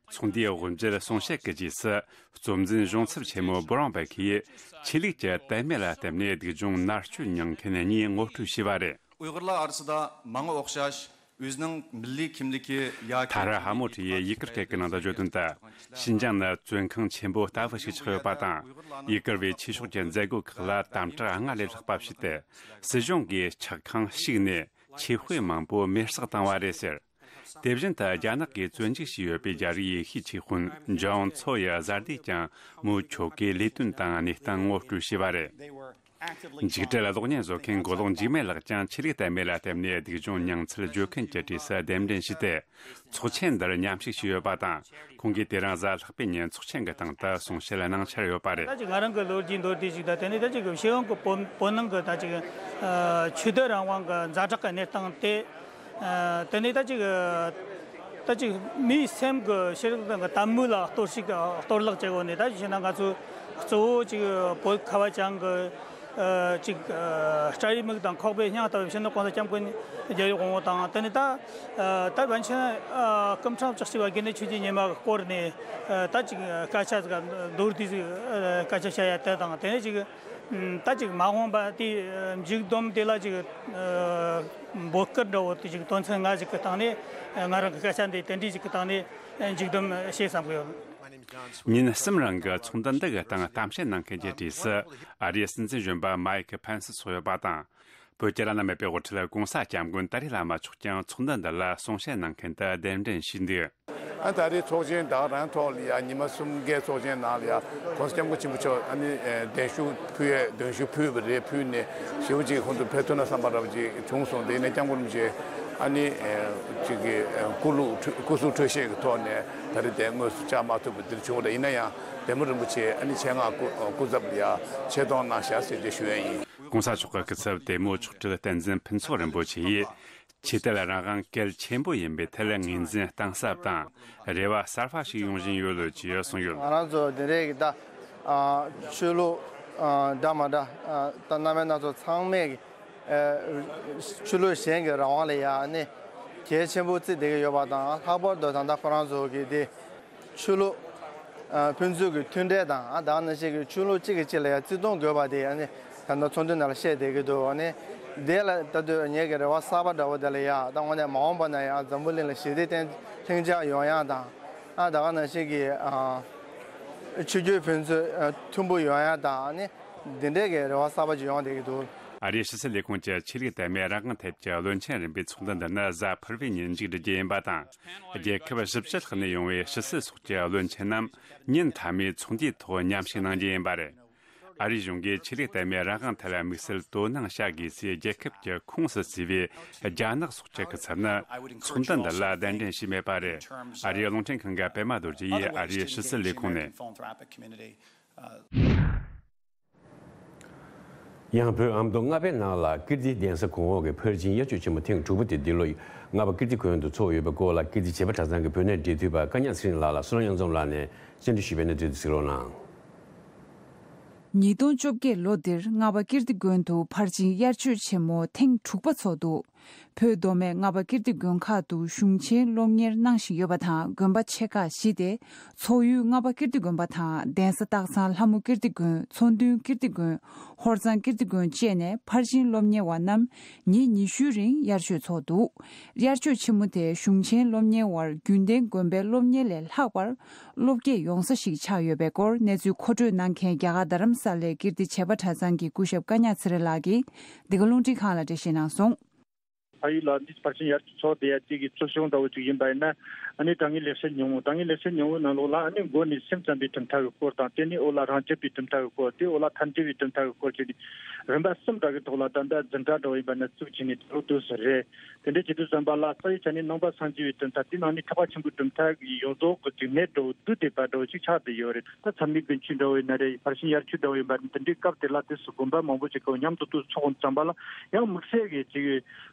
ཚོགས་འདུའི་དབུ་འབྱེད་གསུང་བཤད་ཀྱི་རྗེས་སུ། གཙོ་འཛིན་གཞུང་ཚབ་ཆེན་མོ་བྷུ་རོན་བྷག་གིས་ཆོས་ལུགས་ཀྱི་དད་མོས་ལ་བརྟེན་ནས་སྡུག་སྦྱོང་མནར་གཅོད་མྱངས་མཁན་གཉིས་ངོ་སྤྲོད་བྱས་པ་རེད། Uyg'urlar arasında mağa o'xshash o'zining milliy kimligi yoki ཐ་ར་ཧ་མོ་ཁྲི་ཡིས་ཡི་གེར་སྐད་ཀྱི་ནང་དུ་བརྗོད་དོན་ལྟར། ཤིན་ཅང་ནི་བཙོན་ཁང་ཆེན་པོ་ལྟ་བུ་ཞིག་ཆགས་ཡོད་པ་དང་། ཡི་གུར་བའི་ཆོས་ཕྱོགས་ཀྱི་མཛད་སྒོ་ཁག་ལ་དམ་དྲག་སྔར་ལས་ལྷག་པ་བྱས་ཏེ། སྲིད་གཞུང་གིས་ཆགས་ཁང་བཤིག་ནས་ཆོས་དཔེ་མང་པོ་མེར་བསྲེགས་བཏང་བ་རེད་ཟེར། དེ་བཞིན་དུ་རྒྱ་ནག་གིས་བཙོན་འཇུག་བྱས་ཡོད་པའི་རྒྱ་རིགས་ཡེ་ཤུའི་ཆོས་དཔོན་ཇའོ་ཚོ་ཡི་བཟའ་ཟླས་ཀྱང་མོའི་ཁྱོ་གའི་ལས་དོན་དང་གནས་སྟངས་ངོ་སྤྲོད་བྱས་པ་རེད། འཇིགས་བྲལ་གློག་བརྙན་བཟོ་མཁན་མགོ་ལོག་འཇིགས་མེད་ལགས་ཀྱང་ཆོས་ལུགས་དད་མོས་ལ་བརྟེན་ནས་སྡུག་སྦྱོང་མྱངས་ཚུལ་བརྗོད་མཁན་གྱི་གྲས་སུ་གདན་འདྲེན་བྱས་ཏེ། ཚོགས་ཆེན་འདིར་མཉམ་ཞུགས་བྱས་ཡོད་པ་དང་། ཁོང་གིས་དེ་རིང་གཟའ་ལྷག་པའི་ཉིན་ཚོགས་ཆེན་གྱི་སྟེང་དུ་གསུང་བཤད་གནང་འཆར་ཡོད་པ་རེད། ད་ཅིག་ང་རང་གི་ལོ་རྒྱུས་མདོར་བསྡུས་ཤིག་དང་། དེ་ནས་ད་ཅིག་ཕྱི་ཡོང་གི་བོད་བོད་ནང་གི་ད་ཅིག་ཆོས་དད་རང་དབང་གི་ཛ་དྲག་གི་གནས་སྟངས་དེ། དེ་ནས་ད་ཅིག་ད་ཅིག་མིའི་སེམས་ཀྱི་ཤེས་རིག་དང་གི་དད་མོས་ལ་གཏོར་བཤིག་གཏོར་བརླག་བྱེད་དགོས་ནས། ད་ཅིག་བྱས་ན་ང་ཚོ་གཙོ་བོ་ཅིག་བོད་ཁ་བ་ཅན་གྱི་ཅིག་སྐྲ་ཡི་མིག་དང་ཁོག་པའི་སྙིང་ལྟ་བུའི་སྤྱི་ནོར་གོང་ས་སྐྱབས་མགོན་རྒྱལ་བའི་དབང་པོ་དང་། དེ་ནས་ད་ད་པཎ་ཆེན་སྐུ་ཕྲེང་བཅུ་གཅིག་པ་དགེ་འདུན་ཆོས་ཀྱི་ཉི་མ་གི་སྐོར་ནས་ད་ཅིག་སྐད་ཆ་ཟིག་མདོར་བསྡུས་ཟིག་སྐད་ཆ་བཤད་ཡ་དེ་དང་། དེ་ནས་ཅིག་ད་ཅིག་མ་འོངས་པ་དེ་མཇུག་བསྡོམས་དེ་ལ་ཅིག་འབོད་སྐུལ་འདྲ་བོ་དེ་ཅིག་དོན་ཚན་ལྔ་ཞིག་གི་སྟེང་ནས། ང་རང་གི་སྐད་ཆ་འདི་དེ་འདྲ་ཞིག་གི་སྟེང་ནས་མཇུག་བསྡོམས་བྱེད་བསམ་གི་ཡོད། ཉིན་གསུམ་རིང་གི་ཚོགས་འདུ་འདི་གི་སྟེང་གཏམ་བཤད་གནང་མཁན་གྱི་གྲས་སུ་ཨ་རིའི་སྲིད་འཛིན་གཞོན་པ་མའེ་ཁི་ཕན་སི་སོགས་ཡོད་པ་དང་། བོད་ཀྱི་བླ་ན་མེད་པའི་དབུ་ཁྲིད་༧གོང་ས་༧སྐྱབས་མགོན་ཏཱ་རེ་བླ་མ་མཆོག་ཀྱང་ཚོགས་འདུ་འདི་ལ་གསུང་བཤད་གནང་མཁན་དུ་གདན་འདྲེན་ཞུས་འདུག་ཨ་ད་རེས་ཚོགས་ཆེན་ད་རང་ཐོག་ལ་ཡ་ཉི་མ་གསུམ་འགའི་ཚོགས་ཆེན་ནང་ལ་ཡ་༧གོང་ས་༧སྐྱབས་མགོན་ཆེན་པོ་མཆོག་ཨ་ནི་གདན་ཞུ་ཕུལ་ཡས་གདན་ཞུ་ཕུལ་བ་རེད། ཕུལ་ནས་ཞེ་པོ་ཅིག་ཁོང་ཚོ་ཕེབས་ཐུབ་ན་བསམ་པ་འདྲ་པོ་ཅིག་བྱུང་སོང་། དེ་ནས་༧སྐྱབས་མགོན་རིན་པོ་ཆེ་ཨ་ནི་ཅིག་གི་སྐུ་ལུགས་སྐུ་གཟུགས་འཕྲོད་བཞེས་ཀྱི་ཐོག་ནས་ད་རེས་དེ་དངོས་སུ་བཅར་མ་ཐུབ་པ་འདིར་བྱུང་བ་རེད། ཡིན་ན་ཡང་དེ་མོ་རིན་པོ་ཆེ་ཨ་ནི་ཆེད་མངགས་སྐུ་སྐུ་ཚབ་ལ་ཡ་ཆེད་གཏོང་གནང་ཤག་ཟེར་ཏེ་ཞུ་ཡས་ཡིན། ༧གོང་ས་མཆོག་གི་སྐུ་ཚབ་དེ་མོ་མཆོག་སྤྲུལ་བསྟན་འཛིན་ཕུན་ཚོགས་རིན་པོ་ཆེ་ཡིས། ཆོས་དད་རང་དབང་གལ་ཆེན་པོ་ཡིན་པའི་ཐད་ངོས་འཛིན་གཏིང་ཟབ་དང་རེ་བ་གསར་པ་ཞིག་ཡོང་བཞིན་ཡོད་ལོ་ཅེས་གསུངས་ཡོད། ང་རང་ཚོ་འདི་འདྲའི་གི་ད་ཆོས་ལུགས་འདྲ་མི་འདྲ་ད་རྣམ་པ་སྣ་ཚོགས་ཚང་མས་གི་ཆོས་ལུགས་གཞན་གྱི་རང་དབང་ལ་ཡ་ནི་གལ་ཆེན་པོ་བརྩི་བསྡད་ཀྱི་ཡོད་པ་དང་། ལྷག་པར་དུ་ད་ལྟ་ཁོ་རང་ཚོ་གི་དེ། ཆོས་ལུགས་ཨ་ཕན་ཚུན་གྱི་མཐུན་འབྲེལ་དང་། ཨ་ད་ག་ནང་བཞིན་གྱི་ཆོས་ལུགས་གཅིག་གིས་གཅིག་ལ་ཡང་བརྩི་མཐོང་དགོས་པ་དེ་ཨ་ནི་ད་ལྟ་ཚོགས་འདུ་ནང་ལ་བཤད་བསྡད་ཀྱི་འདུག་ཨ་ནི་དེ་ལ་ལྟ་དུས་ངེད་ཀྱི་རེ་བ་གསར་པ་འདྲ་བོ་དེ་ལ་ཡང་ད་དངོས་གནས་མ་འོངས་པ་ན་ཡང་འཛམ་བུ་གླིང་ལ་ཞི་བདེ་བརྟན་ལྷིང་འཇགས་ཡོང་ཡག་དང་། ཨ་ད་ག་ནང་བཞིན་གྱི་ཨ་ཆོས་བརྒྱུད་ཕན་ཚུན་ཨ་མཐུན་པོ་ཡོང་ཡག་དང་། ཨ་ནི་འདི་འདྲའི་གི་རེ་བ་གསར་པ་ཅིག་ཡོང་བསྡད་ཀྱི་འདུག་ཨ་རིའི་ཕྱི་སྲིད་ལས་ཁུངས་ཀྱི་ཆོས་ལུགས་དད་མོས་རང་དབང་ཐད་ཀྱི་བློན་ཆེན་རིམ་པའི་ཚོགས་འདུ་འདི་ནི་གཟའ་ཕུར་བུའི་ཉིན་མཇུག་སྒྲིལ་རྒྱུ་ཡིན་པ་དང་། རྒྱལ་ཁབ་བཞི་བཅུ་ལྷག་ནས་ཡོང་བའི་ཕྱི་སྲིད་སོགས་ཀྱི་བློན་ཆེན་རྣམས་ཉིན་མཐའ་མའི་ཚོགས་འདུའི་ཐོག་མཉམ་ཞུགས་གནང་རྒྱུ་ཡིན་པ་རེད། ཨ་རིའི་གཞུང་གིས་ཆོས་ལུགས་དད་མོས་རང་དབང་ཐད་ལ་དམིགས་བསལ་དོ་སྣང་བྱ་དགོས་ཚེ་རྒྱལ་ཁབ་ཀྱི་ཁོངས་སུ་བརྩིས་པའི་རྒྱ་ནག་སོགས་ཀྱི་སྐུ་ཚབ་ནི་ཚོགས་འདུ་འདི་ལ་གདན་འདྲེན་ཞུས་མེད་པ་རེད། ཨ་རིའི་རླུང་འཕྲིན་ཁང་གི་པད་མ་རྡོ་རྗེ་ཡིས་ཨ་རིའི་ཕྱི་སྲིད་ལས་ཁུངས་ནས། ཡང་བོད་ཨ་མདོ་རྔ་པའི་ནང་ལ་ཀིརྟིའི་གདན་ས་གོང་འོག་གི་ཕར་ཕྱིན་དབྱར་ཆོས་ཆེན་མོ་ཐེངས་དྲུག་པ་དེ་འདི་ལོ་རྔ་པ་ཀིརྟི་དགོན་དུ་འཚོགས་ཡོད་པའི་སྐོར་ལ་ཀིརྟི་བྱེས་པ་གྲྭ་ཚང་གི་བོད་གནས་འབྲེལ་མཐུད་པ་ཀ་ཉག་ཚེ་རིང་ལགས་ལ་བསོད་ནམས་གཡང་འཛོམས་ལགས་ནས་བཅར་འདྲི་ཞུས་པའི་གནས་ཚུལ་དེ་གཟིགས་རོགས་གནང་། ཉིས་སྟོང་བཅོ་བརྒྱད་ལོ་འདིར་རྔ་པ་ཀིརྟི་དགོན་དུ་ཕར་ཕྱིན་དབྱར་ཆོས་ཆེན་མོ་ཐེངས་དྲུག་པ་འཚོགས་འདུག་བོད་མདོ་སྨད་རྔ་པ་ཀིརྟི་དགོན་ཁག་ཏུ་གཞུང་ཆེན་སློབ་གཉེར་གནང་བཞིན་ཡོད་པ་དང་། དགོན་པ་ཆེ་ཁག་བཞི་སྟེ། འཚོགས་ཡུལ་རྔ་པ་ཀིརྟི་དགོན་པ་དང་། གདན་ས་སྟག་ཚང་ལྷ་མོ་ཀིརྟི་དགོན། མཚོ་མདུན་ཀིརྟི་དགོན། ཧོར་གཙང་ཀིརྟི་དགོན་བཅས་ནས་ཕར་ཕྱིན་སློབ་གཉེར་བ་རྣམས་ཉིན་ཉི་ཤུའི་རིང་དབྱར་ཆོས་འཚོགས་འདུག་དབྱར་ཆོས་ཆེན་མོ་དེ་གཞུང་ཆེན་སློབ་གཉེར་བར་རྒྱུན་ལྡན་དགོན་པའི་སློབ་གཉེར་ལས་ལྷག་པར་སློབ་བསྐྱེད་ཡོང་ས་ཞིག་ཆགས་ཡོད་པའི་སྐོར་གནས་ཚུལ་མཁོ་སྤྲོད་གནང་མཁན་རྒྱ་གར་རྡ་རམ་ས་ལའི་ཀིརྟི་བྱེས་པ་གྲྭ་ཚང་གི་སྐུ་ཞབས་ཀ་ཉག་ཚེ་རིང་ལགས་ཀྱིས་འདི་ག་རླུང་འཕྲིན་ཁང་ལ་འགྲེལ་བཤད་གནང་སོང་། ཕ་ཡུལ་ལ་འདི་ཕར་ཕྱིན་དབྱར་ཆོས་འཚོགས་བསྡད་ཡ་གཅིག་གི་གཙོ་བྱུང་འདྲ་བོ་ཅིག་ཡིན་པ་ཡིན་ན། ཨ་ནི་དྲང་ངེས་ལེགས་བཤད་ཉུང་ངུ། དྲང་ངེས་ལེགས་བཤད་ཉུང་ངུ་ནང་ལོགས་ལ་ཨ་ནི་མགོ་ནས་སེམས་ཙམ་པའི་གྲུབ་མཐའ་གི་སྐོར་དང་། དེ་ནས་འོག་ལ་རང་རྒྱལ་པའི་གྲུབ་མཐའ་གི་སྐོར། དེ་འོག་ལ་ཐལ་འགྱུར་བའི་གྲུབ་མཐའ་གི་སྐོར་བྱས་ནས་རིམ་པ་གསུམ་འདྲ་གི་ཐོག་ལ་ད་ལྟ་འཛིན་གྲྭ་འདྲ་བོ་ཡིན་པ་ན་བཙུགས་བྱས་ནས་དེ་ལོ་དུས་སུ་རེད། དེ་འདྲའི་བྱེད་དུས་ཙམ་པ་ལ་རྩ་བའི་ཆ་ནས་ནང་པ་སངས་རྒྱས་པའི་གྲུབ་མཐའ་དེ་ནང་ནས་ཐེག་པ་ཆེན་པོའི་གྲུབ་མཐའ་ཡོངས་རྫོགས་ཀྱི་གཅིག་གནད་འདྲ་བོ་བསྡུས་བསྡད་པ་འདྲ་བོ་ཞིག་ཆགས་བསྡད་ཡོད་རེད། ད་ཚད་མའི་ཀུན་སྤྱོད་འདྲ་བོ་ཡིན་ན་རེད། ཕར་ཕྱིན་དབྱར་ཆོས་འདྲ་བོ་ཡིན་པ་ནི་དེ་འདྲའི་སྐབས་དེ་ལ་དུས་སུ་དགོན་པ་མང་པོ་ཞིག་གི་མཉམ་དུ་དུ་ཚོགས་ཙམ་པ་ལ་ཡང་དམིགས་བསལ་གྱི་ཅིག་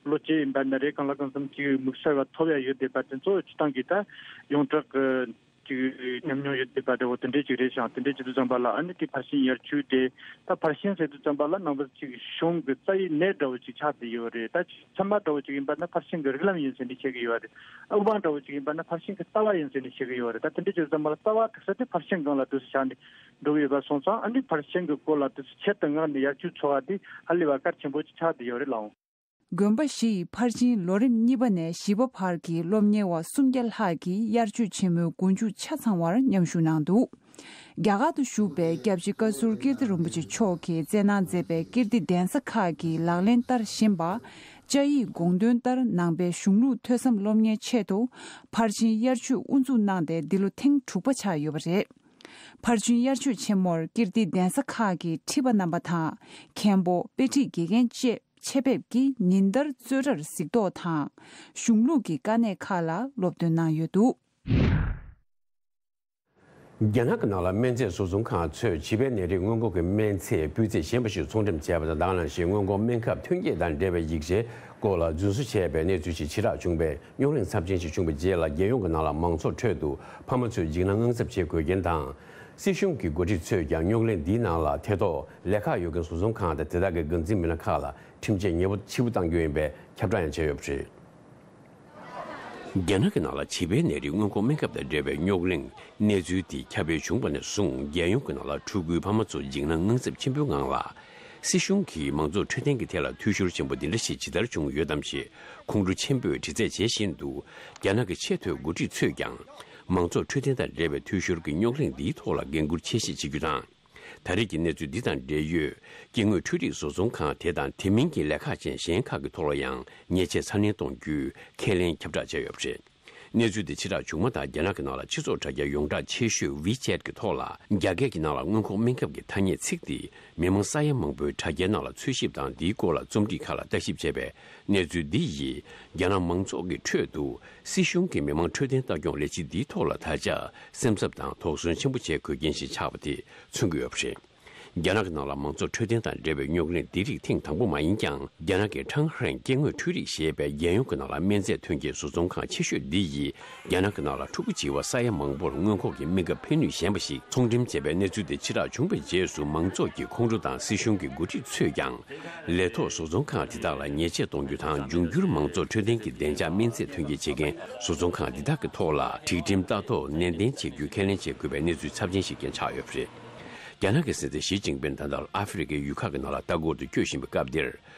བློ་སྐྱེད་ཡིན་པ་ན་རེད། གང་ལ་གང་འཚམ་ཅིག་དམིགས་བསལ་བ་ཐོབ་ཡ་ཡོད་བསྡད་པ་དེ་ཚོ་སྤྱི་བཏང་གི་ད་ཡོངས་གྲགས་ཀྱི་ཅིག་ཉམས་མྱོང་ཡོད་བསྡད་པ་འདྲ་བོ་དེ་འདྲའི་ཅིག་རེད་ཤག་དེ་འདྲའི་བྱེད་དུས་ཙམ་པ་ལ་ཨ་ནི་དེ་ཕར་ཕྱིན་དབྱར་ཆོས་དེ། ད་ཕར་ཕྱིན་ཟེར་དུས་ཙམ་པ་ལ་ནང་པ་ཅིག་གཞུང་གི་རྩ་བའི་གནད་འདྲ་བོ་ཅིག་ཆགས་བསྡད་ཡོད་རེད། ད་ཚད་མ་འདྲ་བོ་ཅིག་ཡིན་པ་ན་ཕར་ཕྱིན་གྱི་རིགས་ལམ་ཡིན་ཟེར་ནས་བཤད་ཀྱི་ཡོད་རེད། དབུ་འཕང་འདྲ་བོ་ཅིག་ཡིན་པ་ན་ཕར་ཕྱིན་གྱི་ལྟ་བ་ཡིན་ཟེར་ནས་བཤད་ཀྱི་ཡོད་རེད། ད་དེ་འདྲ་བྱེད་དུས་ཙམ་པ་ལ་རྩ་བ་དེ་ས་དེ་ཕར་ཕྱིན་སྒང་ལ་དུས་སུ་ཆགས་ནས་འགྲོ་གི་ཡོད་པ་སོང་ཙང་། ཨ་ནི་ཕར་ཕྱིན་གྱི་སྐོར་ལ་དུས་སུ་ཆེད་དུ་མངགས་ནས་དབྱར་ཆོས་འཚོགས་པ་དེ་ཧ་ལས་པ་གལ་ཆེན་པོ་ཅིག་ཆགས་བསྡད་ཡོད་རེད་ལགས། དགོན་པ་བཞི་ཡི་ཕར་ཕྱིན་ལོ་རིམ་གཉིས་པ་ནས་བཞི་པ་བར་གྱི་སློབ་གཉེར་བ་སུམ་བརྒྱ་ལྷག་གིས་དབྱར་ཆོས་ཆེན་མོའི་མགོ་མཇུག་ཆ་ཚང་བར་མཉམ་ཞུགས་གནང་འདུག་རྒྱ་གར་དུ་བཞུགས་པའི་སྐྱབས་རྗེ་བཀའ་ཟུར་ཀིརྟི་རིན་པོ་ཆེ་མཆོག་གིས་བསྩལ་གནང་མཛད་པའི་ཀིརྟི་གདན་ས་ཁག་གི་ལག་ལེན་བསྟར་བཞིན་པ། བཅའ་ཡིག་དགོངས་དོན་ལྟར་ནང་པའི་གཞུང་ལུགས་ཐོས་བསམ་སློབ་གཉེར་ཆེད་དུ་ཕར་ཕྱིན་དབྱར་ཆོས་དབུ་འཛུགས་གནང་སྟེ་འདི་ལོ་ཐེངས་དྲུག་པ་ཆགས་ཡོད་པ་རེད། ཕར་ཕྱིན་དབྱར་ཆོས་ཆེན་མོར་ཀིརྟི་གདན་ས་ཁག་གི་ཁྲི་པ་རྣམ་པ་དང་། མཁན་པོ། དཔེ་ཁྲིད་དགེ་རྒན་བཅས་ཆེད་ཕེབས་ཀྱིས་ཉིན་ལྟར་རྩོད་གྲྭར་གཟིགས་རྟོག་དང་། གཞུང་ལུགས་ཀྱི་དཀའ་གནད་ཁག་ལ་སློབ་སྟོན་གནང་ཡོད་འདུག་རྒྱ་ནག་གི་ནང་ལ་སྨན་རྫས་བཟོ་ཚོང་ཁང་ཚོས་བྱིས་པའི་ནད་རིགས་སྔོན་འགོག་གི་སྨན་ཚད་སྤུས་ཚད་ཞན་པ་ཞིག་ཚོང་འགྲེམས་བྱས་པ་དང་། ད་ག་ནང་བཞིན་སྔོན་འགོག་སྨན་ཁབ་ཐོན་སྐྱེད་དང་འབྲེལ་བའི་ཡིག་ཆའི་སྐོར་ལ་རྫུན་བཟོ་བྱས་པའི་གནས་ཚུལ་ཞིག་ཇེ་དྲག་བྱུང་བས་རྙོག་གླེང་ཚབས་ཆེན་ཞིག་བྱུང་བའི་རྗེས་ལ། རྒྱལ་ཡོངས་ཀྱི་ནང་ལ་མང་ཚོགས་ཁྲོད་དུ་ཕ་མ་ཚོས་འཇིགས་སྣང་དངངས་འཚབ་བྱེད་དགོས་རྐྱེན་དང་། སྲིད་གཞུང་གི་འགོ་ཁྲིད་ཚོས་ཀྱང་རྙོག་གླེང་འདིའི་ནང་ལ་ཐེ་གཏོགས་ལས་ཁག་ཡོད་མཁན་བཟོ་ཚོང་ཁང་དང་དེ་དག་གི་འགན་འཛིན་མི་སྣ་ཁག་ལ་ཁྲིམས་ཆད་ཉེ་བོ་ཆེ་བོ་གཏང་རྒྱུ་ཡིན་པའི་ཁྱབ་བསྒྲགས་ཡང་བྱས་ཡོད་པ་རེད། རྒྱ་ནག་གི་ནང་ལ་བྱིས་པའི་ནད་རིགས་སྔོན་འགོག་སྨན་ཁབ་དང་འབྲེལ་བའི་རྙོག་གླེང་གནས་ཚུལ་འདི་ཁྱབ་སྤེལ་བྱུང་བ་ནས་བཟུང་། རྒྱལ་ཡོངས་ཀྱི་ནང་ལ་ཕྲུ་གུའི་ཕ་མ་ཚོ་འཇིགས་སྣང་དངངས་འཚབ་ཆེན་པོའི་ངང་ལ། སྲིད་གཞུང་གིས་མང་ཚོགས་འཕྲོད་བསྟེན་གྱི་ཐད་ལ་འཐུས་ཤོར་ཆེན་པོ་འདི་འདྲ་ཞིག་ཇི་ལྟར་བྱུང་ཡོད་དམ་ཞེས་ཁོང་ཁྲོ་ཆེན་པོས་དྲི་རྩད་བྱེད་བཞིན་འདུག་རྒྱ་ནག་གི་ཆེས་མཐོའི་འགོ་ཁྲིད་ཚོས་ཀྱང་མང་ཚོགས་འཕྲོད་བསྟེན་དང་འབྲེལ་བའི་འཐུས་ཤོར་གྱི་རྙོག་གླེང་འདིའི་ཐོག་ལ་འགན་འཁུར་ཆེ་བཞེས་བྱེད་རྒྱུ་དང་། ད་རེས་ཀྱི་གནས་ཚུལ་འདི་དང་འབྲེལ་ཡོད་སྐྱེ་དངོས་འཕྲུལ་རིག་བཟོ་ཚོང་ཁང་དེ་དང་དེ་མིན་གྱི་ལས་ཁག་ཅན་གཞན་ཁག་གི་ཐོག་ལ་ཡང་ཉེས་ཆད་ཚ་ནན་གཏོང་རྒྱུའི་ཁས་ལེན་ཁྱབ་བསྒྲགས་བྱས་ཡོད་པ་རེད། གནས་ཚུལ་དེ་ཕྱི་བསྒྲགས་བྱུང་མ་ཐག་རྒྱ་ནག་གི་ནང་ལ་སྤྱི་ཚོགས་དྲ་རྒྱ་ཡོངས་གྲགས་ཆེ་ཤོས་ཝི་ཆེ་ཊི་གི་ཐོག་ལ་རྒྱ་སྐད་ཀྱི་ནང་ལ་མངོན་ལྐོག་སྨན་ཁབ་ཀྱི་ཐ་སྙད་ཚིག་དེ་མི་མང་ས་ཡ་མང་པོའི་དྲ་རྒྱའི་ནང་ལ་འཚོལ་ཞིབ་དང་འདིའི་སྐོར་ལ་རྩོམ་སྒྲིག་ཁག་ལ་ལྟ་ཞིབ་བྱས་པའི་གནས་ཚུལ་འདི་ཡིས་རྒྱ་ནག་མང་ཚོགས་ཀྱི་ཁྲོད་དུ་སྲིད་གཞུང་གི་མི་མང་འཕྲོད་བསྟེན་ལྟ་སྐྱོང་ལས་གཞི་འདིའི་ཐོག་ལ་ད་ཆ་སེམས་འཚབ་དང་དོགས་ཟོན་ཆེན་པོ་བྱེད་དགོས་རྐྱེན་ཞིག་ཆགས་པ་དེ་མཚོན་གྱི་ཡོད་པ་རེད། རྒྱ་ནག་གི་ནང་ལ་མང་གཙོ་འཕྲོད་བསྟེན་དང་འབྲེལ་བའི་རྙོག་གླེང་འདི་རིགས་ཐེངས་དང་པོ་མ་ཡིན་ཀྱང་། རྒྱ་ནག་གི་ཁྲང་ཧྲན་སྐྱེ་དངོས་འཕྲུལ་རིག་ཞེས་པའི་རྒྱལ་ཡོངས་ཀྱི་ནང་ལ་སྨན་རྫས་ཐོན་སྐྱེད་བཟོ་ཚོང་ཁང་ཆེ་ཤོས་འདི་ཡིས་རྒྱ་ནག་གི་ནང་ལ་ཕྲུ་གུ་བྱིས་པ་ས་ཡ་མང་པོར་སྔོན་འགོག་གི་སྨན་ཁབ་ཕན་ནུས་ཞན་པ་ཞིག་ཚོང་འགྲེམས་བྱས་པའི་གནས་ཚུལ་དེ་ཕྱི་བསྒྲགས་བྱུང་བའི་རྗེས་སུ། མང་ཚོགས་ཀྱི་ཁོང་ཁྲོ་དང་སྲིད་གཞུང་གི་འགོ་ཁྲིད་ཚོས་ཀྱང་ལས་ཐོག་བཟོ་ཚོང་ཁང་དེ་དག་ལ་ཉེས་ཆད་གཏོང་རྒྱུ་དང་། འབྱུང་འགྱུར་མང་གཙོ་འཕྲོད་བསྟེན་གྱི་བདེ་འཇགས་སྨན་རྫས་ཐོན་སྐྱེད་བྱེད་མཁན་བཟོ་ཚོང་ཁང་འདི་དག་གི་ཐོག་ལ་སྒྲིག་ཁྲིམས་ལྟ་རྟོག་ནན་ཏན་བྱེད་རྒྱུའི་ཁས་ལེན་བྱེད་དགོས་པའི་གནས་ཚུལ་ཚབས་ཆེན་ཞིག་ཀྱང་ཆགས་ཡོད་པ་རེད། རྒྱ་ནག་གི་སྲིད་འཛིན་ཞི་ཅིན་ཕིན་ད་ལྟ་ཨ་ཧྥེ་རི་ཁའི་ཡུལ་ཁག་གི་ནང་ལ་ལྟ་སྐོར་དུ་བསྐྱོད་བཞིན་པའི་སྐབས་འདིར།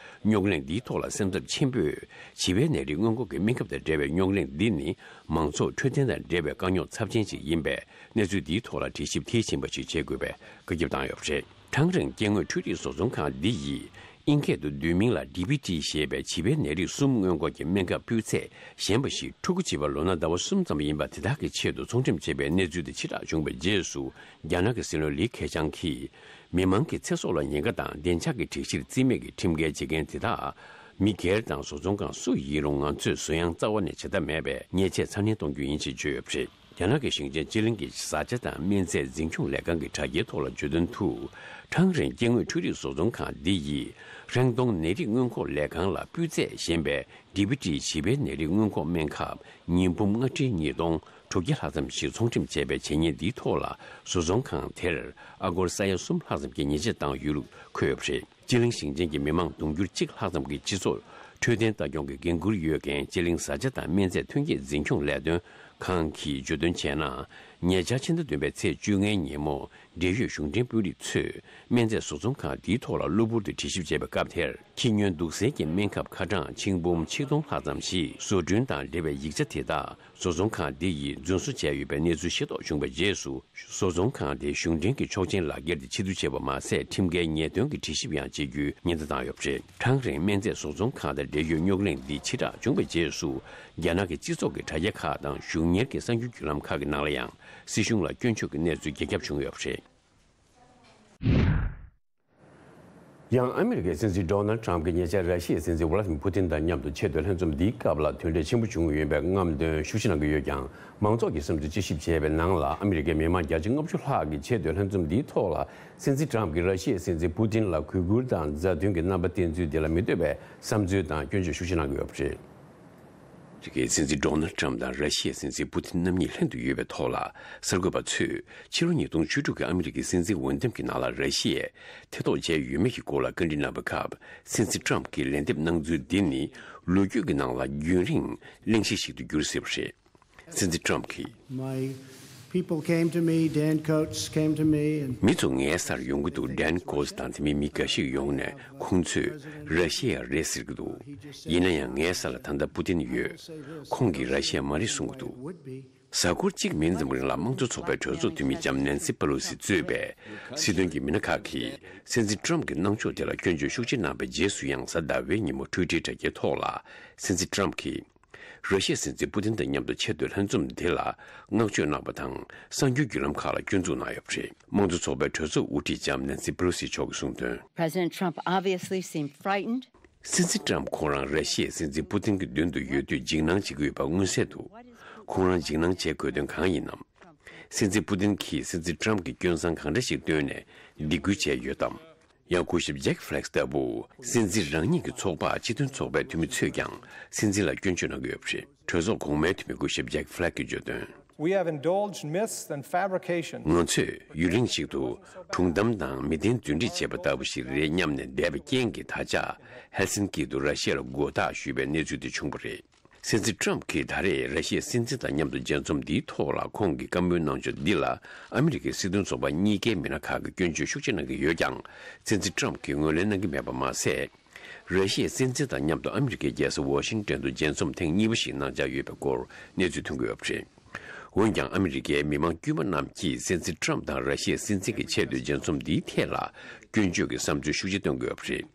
རྙོག་གླེང་འདིའི་ཐོག་ལ་སེམས་འཚབ་ཆེན་པོས། བྱིས་པའི་ནད་རིགས་སྔོན་འགོག་གི་སྨན་ཁབ་དང་འབྲེལ་བའི་རྙོག་གླེང་འདི་ནི། མང་ཚོགས་འཕྲོད་བསྟེན་དང་འབྲེལ་བའི་དཀའ་རྙོག་ཚབས་ཆེན་ཞིག་ཡིན་པས། གནས་ཚུལ་འདིའི་ཐོག་ལ་དྲི་ཞིབ་མཐིལ་ཕྱིན་པ་ཞིག་བྱེད་དགོས་པའི་བཀའ་ཁྱབ་བཏང་ཡོད་པ་རེད། ཁྲང་རེང་སྐྱེ་དངོས་འཕྲུལ་རིག་བཟོ་ཚོང་ཁང་འདི་ཡིས། ཨིན་སྐད་དུ་བསྡུས་མིང་ལ་ཌི་བི་ཊི་ཞེས་པའི་བྱིས་པའི་ནད་རིགས་གསུམ་སྔོན་འགོག་གི་སྨན་ཁབ་སྤུས་ཚད་ཞན་པ་ཞིག་ཕྲུ་གུ་བྱིས་པ་ལོ་ན་ཟླ་བ་གསུམ་ཙམ་ཡིན་པ་དེ་དག་གི་ཆེད་དུ་ཚོང་འགྲེམས་བྱས་པའི་གནས་ཚུལ་དེ་ཕྱི་བསྒྲགས་བྱུང་བའི་རྗེས་སུ། རྒྱ་ནག་གི་སྲིད་བློན་ལི་ཁེ་ཆང་གིས། མི་མང་གི་ཚེ་སྲོག་ལ་ཉེན་ཁ་དང་བདེ་འཇགས་ཀྱི་སྒྲིག་གཞིར་བརྩི་མེད་ཀྱི་ཁྲིམས་འགལ་བྱེད་མཁན་དེ་དག་མི་སྒེར་དང་བཟོ་ཚོང་ཁང་སུ་ཡིན་རུང་། ང་ཚོས་གཟུགས་ཡངས་རྩ་བ་ནས་བྱེད་ཐབས་མེད་པས། ཉེས་ཆད་ཚ་ནན་གཏོང་རྒྱུ་ཡིན་ཞེས་བརྗོད་ཡོད་པ་རེད། རྒྱ་ནག་གི་ཞིང་ཆེན་ཅི་ལིང་གི་བཟའ་བཅའ་དང་སྨན་རྫས་འཛིན་སྐྱོང་ལས་ཁང་གི་དྲ་རྒྱའི་ཐོག་ལ་བརྗོད་དོན་དུ། ཁྲང་རེང་སྐྱེ་དངོས་འཕྲུལ་རིག་བཟོ་ཚོང་ཁང་འདི་ཡིས་ཧྲེང་ཏུང་ནད་རིགས་སྔོན་འགོག་ལས་ཁང་ལ་སྤུས་ཚད་ཞན་པའི་ཌི་བི་ཊི་བྱིས་པའི་ནད་རིགས་སྔོན་འགོག་སྨན་ཁབ་ཉིས་འབུམ་ལྔ་ཁྲི་ཉིས་སྟོང་དྲུག་བརྒྱ་ལྷག་ཙམ་ཞིག་ཚོང་འགྲེམས་བྱས་པའི་བྱས་ཉེས་འདིའི་ཐོག་ལ། བཟོ་ཚོང་ཁང་དེར་ཨ་སྒོར་ས་ཡ་གསུམ་ལྷག་ཙམ་གྱི་ཉེས་ཆད་བཏང་ཡོད་ལུགས་འཁོད་ཡོད་པ་རེད། ཅི་ལིང་ཞིང་ཆེན་གྱི་མི་མང་དུང་ཕྱུར་གཅིག་ལྷག་ཙམ་གྱི་སྤྱི་ཚོགས་འཕྲོད་བསྟེན་ལྟ་སྐྱོང་གི་འགན་འཁུར་ཡོད་མཁན་ཅི་ལིང་བཟའ་བཅའ་དང་སྨན་རྫས་ཐོན་སྐྱེད་འཛིན་སྐྱོང་ལས་དོན་ཁང་གིས་བརྗོད་དོན་བྱས་ན། ཉེ་ཆར་ཕྱི་ཟླ་བདུན་པའི་ཚེས་བཅོ་ལྔའི་ཉིན་མོ། འབྲེལ་ཡོད་གཞུང་འབྲེལ་དཔོན་རིགས་ཚོས་སྨན་རྫས་བཟོ་ཚོང་ཁང་འདིའི་ཐོག་ལ་གློ་བུར་དུ་དྲི་ཞིབ་བྱས་པའི་སྐབས་དེར། ཁྱི་སྨྱོན་དུག་སེལ་གྱི་སྨན་ཁབ་ཁ་གྲངས་ཆིག་འབུམ་ཆིག་སྟོང་ལྷག་ཙམ་ཞིག་བཟོ་སྐྲུན་དང་འབྲེལ་བའི་ཡིག་ཆ་དེ་དག་བཟོ་ཚོང་ཁང་འདི་ཡིས་རྫུན་བཟོ་བྱས་ཡོད་པའི་གནས་ཚུལ་ཤེས་རྟོགས་བྱུང་བའི་རྗེས་སུ། བཟོ་ཚོང་ཁང་དེ་གཞུང་འབྲེལ་གྱི་ཆོག་མཆན་ལག་འཁྱེར་དེ་ཕྱིར་བསྡུ་བྱས་པ་མ་ཟད། ཁྲིམས་འགལ་ཉེས་དོན་གྱི་དྲི་ཞིབ་ཡང་བྱེད་རྒྱུའི་ཉེན་བརྡ་བཏང་ཡོད་པ་རེད། ཁྲང་རེང་སྨན་རྫས་བཟོ་ཚོང་ཁང་དང་འབྲེལ་ཡོད་རྙོག་གླེང་འདི་ཕྱི་བསྒྲགས་བྱུང་བའི་རྗེས་སུ། རྒྱ་ནག་གི་སྤྱི་ཚོགས་ཀྱི་དྲ་རྒྱ་ཁག་དང་གཞུང་གཉེར་གྱི་གསར་འགྱུར་བརྒྱུད་ལམ་ཁག་གི་ནང་ལ་ཡང་། སྲིད་གཞུང་ལ་སྐྱོན་བརྗོད་ཀྱི་གནས་ཚུལ་རྒྱ་ཁྱབ་བྱུང་ཡོད་པ་རེད། ཡང་ཨ་མི་རི་ཀའི་སྲིད་འཛིན་ཌོ་ནལ་ཊམ་གྱིས་ཉེ་ཆར་ར་ཤི་ཡའི་སྲིད་འཛིན་ཝ་ལ་ཏི་མིར་པུ་ཏིན་དང་མཉམ་དུ་ཆེས་མཐོའི་ལྷན་འཛོམས་འདིའི་སྐབས་ལ་དོན་འབྲས་ཆེན་པོ་བྱུང་ཡོད་པའི་རྔམ་སྟོན་ཤུགས་ཆེ་གནང་གི་ཡོད་ཀྱང་། མང་ཚོགས་ཀྱི་བསམ་ཚུལ་དཔྱད་ཞིབ་བྱས་པའི་ནང་ལ། ཨ་མི་རི་ཀའི་མི་མང་བརྒྱ་ཆ་ལྔ་བཅུ་ལྷག་གིས་ཆེས་མཐོའི་ལྷན་འཛོམས་འདིའི་ཐོག་ལ་སྲིད་འཛིན་ཊམ་གྱིས་ར་ཤི་ཡའི་སྲིད་འཛིན་པུ་ཏིན་ལ་གུས་བཀུར་དང་མཛའ་མཐུན་གྱི་རྣམ་པ་བསྟན་ཚུལ་འདི་ལ་མི་འདོད་པའི་བསམ་ཚུལ་དང་སྐྱོན་བརྗོད་ཤུགས་ཆེ་གནང་གི་ཡོད་པ་རེད། ཨ་མི་རི་ཀའི་སྲིད་འཛིན་ཌོ་ནལ་ཊམ་དང་ར་ཤི་ཡའི་སྲིད་འཛིན་པུ་ཏིན་རྣམ་གཉིས་ལྷན་དུ་ཡོད་པའི་ཐོག་ལ། གསར་འགོད་པ་ཚོས་ཕྱི་ལོ་ཉིས་སྟོང་བཅུ་དྲུག་གི་ཨ་མི་རི་ཀའི་སྲིད་འཛིན་འོས་འདེམས་ཀྱི་ནང་ལ་ར་ཤི་ཡས་ཐེ་གཏོགས་བྱས་ཡོད་མེད་ཀྱི་སྐོར་ལ་བཀའ་འདྲི་གནང་བའི་སྐབས། སྲིད་འཛིན་ཊམ་གྱིས་ལན་འདེབས་གནང་ཚུལ་འདི་ནི་ལོ་རྒྱུས་ཀྱི་ནང་ལ་རྒྱུན་རིང་གླེང་གཞི་ཞིག་ཏུ་གྱུར་སྲིད་པ་རེད། སྲིད་འཛིན་ཊམ་གྱིས། My people came to me, Dan Coats came to me, and མི་ཚོ་ངའི་སར་ཡོང་གི་འདུག་ཌན་ཀོ་སི་དང་དེ་མིན་མི་འགའ་ཞིག་ཡོང་ནས་ཁོང་ཚོས་ར་ཤི་ཡ་རེད་ཟེར་གྱི་འདུག་ཡིན་ན་ཡང་ངའི་ས་ལ་ད་ལྟ་པུ་ཏིན་ཡོད། ཁོང་གིས་ར་ཤི་ཡ་མ་རེད་གསུང་གི་འདུག་གཟའ་འཁོར་གཅིག་མིན་ཙམ་རིང་ལ་དམངས་གཙོ་ཚོགས་པའི་གྲོས་ཚོགས་འཐུས་མི་ལྕམ་ནན་སི་པེ་ལོ་སི་གཙོས་པའི་སྲིད་དོན་གྱི་མི་སྣ་ཁག་གིས་སྲིད་འཛིན་ཊམ་གྱི་གནང་ཕྱོགས་དེ་ལ་སྐྱོན་བརྗོད་ཤུགས་ཆེ་གནང་བའི་རྗེས་སུ་ཡང་། གཟའ་ཟླ་བའི་ཉིན་མོ་ཊུའི་ཊར་དྲ་རྒྱའི་ཐོག་ལ་སྲིད་འཛིན་ཊམ་གྱིས། ར་ཤི་ཡའི་སྲིད་འཛིན་པུ་ཏིན་དང་མཉམ་དུ་ཆེས་མཐོའི་ལྷན་འཛོམས་འདི་ལ་བསྔགས་བརྗོད་གནང་བ་དང་། གསར་འགྱུར་བརྒྱུད་ལམ་ཁག་ལ་སྐྱོན་འཛུགས་གནང་ཡོད་པ་རེད། དམངས་གཙོ་ཚོགས་པའི་གྲོས་ཚོགས་དབུ་ཁྲིད་ལྕམ་ནན་སི་པེ་ལོ་སི་མཆོག་གིས་གསུངས་དོན། President Trump obviously seemed frightened. སྲིད་འཛིན་ཊམ་ཁོང་རང་ར་ཤི་ཡའི་སྲིད་འཛིན་པུ་ཏིན་གྱི་མདུན་དུ་ཡོད་དུས་འཇིགས་སྣང་བྱེད་ཀྱི་ཡོད་པ་མངོན་གསལ་འདུག་ཁོང་རང་འཇིགས་སྣང་བྱེད་དགོས་དོན་གང་ཡིན་ནམ། སྲིད་འཛིན་པུ་ཏིན་གྱིས་སྲིད་འཛིན་ཊམ་གྱི་སྐྱོན་བསམ་གང་འདྲ་ཞིག་བཏོན་ནས་སྡིགས་སྐུལ་བྱས་ཡོད་དམ། ཡང་སྐུ་ཞབས་ཇེག་ཧྥི་ལེག་སི་ལྟ་བུ་སྲིད་འཛིན་རང་ཉིད་ཀྱི་ཚོགས་པ་སྤྱི་མཐུན་ཚོགས་པའི་འཐུས་མི་ཚོས་ཀྱང་སྲིད་འཛིན་ལ་སྐྱོན་བརྗོད་གནང་གི་ཡོད་པ་རེད། གྲོས་ཚོགས་གོང་མའི་འཐུས་མི་སྐུ་ཞབས་ཇེག་ཧྥི་ལེག་གིས་བརྗོད་དོན། We have indulged myths and fabrications. ང་ཚོས་ཡུན་རིང་ཞིག་ཏུ་སྒྲུང་གཏམ་དང་མི་བདེན་རྫུན་སྒྲིག་བྱས་པ་ལྟ་བུ་ཞིག་རེད་སྙམ་ནས་བསྡད་པའི་རྐྱེན་གྱིས། ད་ཆ་ཧེལ་སིན་ཀི་དུ་ར་ཤི་ཡ་ལ་མགོ་བཏགས་ཞུས་པའི་གནས་ཚུལ་དེ་བྱུང་བ་རེད། སྲིད་འཛིན་ཊམ་གྱིས་ད་རེས་ར་ཤི་ཡའི་སྲིད་འཛིན་དང་མཉམ་དུ་མཇལ་འཛོམས་འདིའི་ཐོག་ལ་ཁོང་གི་བཀའ་མོལ་གནང་ཕྱོགས་འདི་ལ་ཨ་མི་རི་ཀའི་སྲིད་དོན་ཚོགས་པ་གཉིས་ཀའི་མི་སྣ་ཁག་གིས་སྐྱོན་བརྗོད་ཤུགས་ཆེ་གནང་གི་ཡོད་ཀྱང་། སྲིད་འཛིན་ཊམ་གྱིས་ངོས་ལེན་གནང་གི་མེད་པ་མ་ཟད། ར་ཤི་ཡའི་སྲིད་འཛིན་དང་མཉམ་དུ་ཨ་མི་རི་ཀའི་རྒྱལ་ས་ཝ་ཤིང་ཏོན་དུ་མཇལ་འཛོམས་ཐེངས་གཉིས་པ་ཞིག་གནང་འཆར་ཡོད་པའི་སྐོར་གནས་ཚུལ་ཐོན་གྱི་ཡོད་པ་རེད། འོན་ཀྱང་ཨ་མི་རི་ཀའི་མི་མང་དཀྱུས་མ་རྣམས་ཀྱིས་སྲིད་འཛིན་ཊམ་དང་ར་ཤི་ཡའི་སྲིད་འཛིན་གྱི་ཆེས་མཐོའི་མཇལ་འཛོམས་འདིའི་ཐད་ལ་སྐྱོན་བརྗོད་ཀྱི་བསམ་ཚུལ་ཤུགས་ཆེ་བཏོན་གྱི་ཡོད་པ་རེད།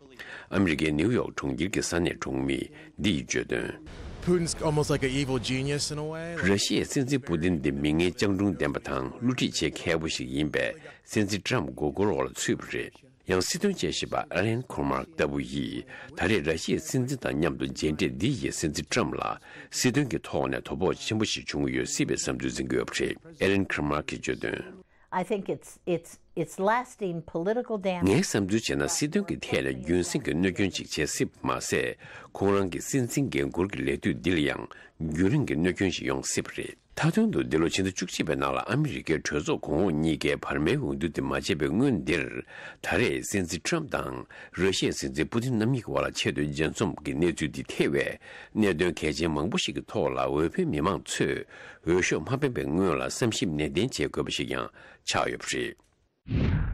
ཨ་མི་རི་ཀའི་ནིའུ་ཡོག་གྲོང་ཁྱེར་གྱི་ས་གནས་གྲོང་མི་འདི་ཡིས་བརྗོད་དོན། Putin's almost like an evil genius in a way. ར་ཤི་ཡའི་སྲིད་འཛིན་པུ་ཏིན་འདི་མི་ངན་སྤྱང་གྲུང་ལྡན་པ་དང་བསླུ་བྲིད་བྱེད་མཁས་པོ་ཞིག་ཡིན་པས། སྲིད་འཛིན་ཊམ་མགོ་སྐོར་འོག་ལ་ཚུད་པ་རེད། ཡང་སྲིད་དོན་དཔྱད་ཞིབ་པ་ཨ་ལན་ཁོར་མཱག་ལྟ་བུ་ཡིས་ད་རེས་ར་ཤི་ཡའི་སྲིད་འཛིན་དང་མཉམ་དུ་མཇལ་འཕྲད་འདི་ཡིས་སྲིད་འཛིན་ཊམ་ལ་སྲིད་དོན་གྱི་ཐོག་ནས་དོ་ཕོག་ཆེན་པོ་ཞིག་བྱུང་ཡོད་སྲིད་པའི་བསམ་ཚུལ་འཛིན་གྱི་ཡོད་པ་རེད། ཨ་ལན་ཁོར་མཱག་གིས་བརྗོད་དོན། I think it's it's it's lasting political damage. ངའི་བསམ་ཚུལ་བྱས་ན་སྲིད་དོན་གྱི་ཐད་ནས་རྒྱུན་སྲིང་གི་གནོད་སྐྱོན་ཅིག་བྱེད་སྲིད་པ་མ་ཟད། ཁོང་རང་གི་སྲིད་འཛིན་འགན་འཁུར་གྱི་ལས་དུས་འདི་ལ་ཡང་རྒྱུན་རིང་གི་གནོད་སྐྱོན་ཞིག་ཡོང་སྲིད་པ་རེད། མཐའ་དོན་དུ་འདི་ལོ་ཕྱི་ཟླ་བཅུ་གཅིག་པའི་ནང་ལ་ཨ་མི་རི་ཀའི་གྲོས་ཚོགས་གོང་འོག་གཉིས་ཀའི་བར་མའི་འོས་བསྡུ་དེ་མ་བྱས་པའི་སྔོན་འདིར། ད་རེས་སྲིད་འཛིན་ཁྲམ་དང་ར་ཤི་ཡའི་སྲིད་འཛིན་པུ་ཏིན་རྣམ་གཉིས་ཀྱི་བར་ལ་ཆེས་མཐོའི་མཇལ་འཛོམས་ཀྱི་གནས་ཚུལ་འདི་ཐེ་བའི་གནད་དོན་གལ་ཆེན་མང་པོ་ཞིག་གི་ཐོག་ལ་འོས་འཕེན་མི་མང་ཚོས་འོས་ཤོག་མ་འཕེན་པའི་སྔོན་ལ་བསམ་ཞིབ་ནན་ཏན་བྱེད་དགོས་པ་ཞིག་ཀྱང་ཆགས་ཡོད་པ་རེད།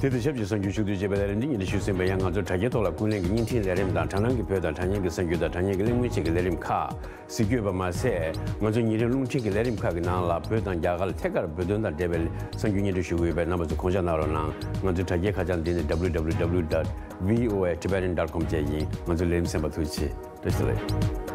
དེ་དང་ཆབས་ཅིག་གསར་འགྱུར་ཕྱོགས་བསྡུས་བྱས་པའི་ལས་རིམ་འདི་སྙན་སྒྲོན་ཞུས་ཟིན་པ་ཡང་། ང་ཚོའི་དྲ་རྒྱའི་ཐོག་ལ་ཀུན་གླེང་གི་བརྙན་འཕྲིན་ལས་རིམ་དང་། དྲ་སྣང་གི་བོད་དང་དྲ་བརྙན་གྱི་གསར་འགྱུར་དང་། དྲ་བརྙན་གྱི་གླེང་མོལ་བཅས་ཀྱི་ལས་རིམ་ཁག་གཟིགས་རྒྱུ་ཡོད་པ་མ་ཟད། ང་ཚོའི་ཉིན་རེའི་རླུང་འཕྲིན་གྱི་ལས་རིམ་ཁག་གི་ནང་ལ་བོད་དང་རྒྱ་གར་ཐད་ཀར་བོད་དོན་དང་འབྲེལ་བའི་གསར་འགྱུར་སྙན་སྒྲོན་ཞུ་གི་ཡོད་པས། རྣམ་པ་ཚོས་དགོངས་འཇགས་གནང་རོགས་གནང་། ང་ཚོའི་དྲ་རྒྱའི་ཁ་བྱང་འདི་ནི་www dot voatibetan dot com བཅས་ཡིན། ང་ཚོའི་ལས་རིམ་གསན་པར་ཐུགས་རྗེ་ཆེ། བཀྲ་ཤིས་བདེ་ལེགས།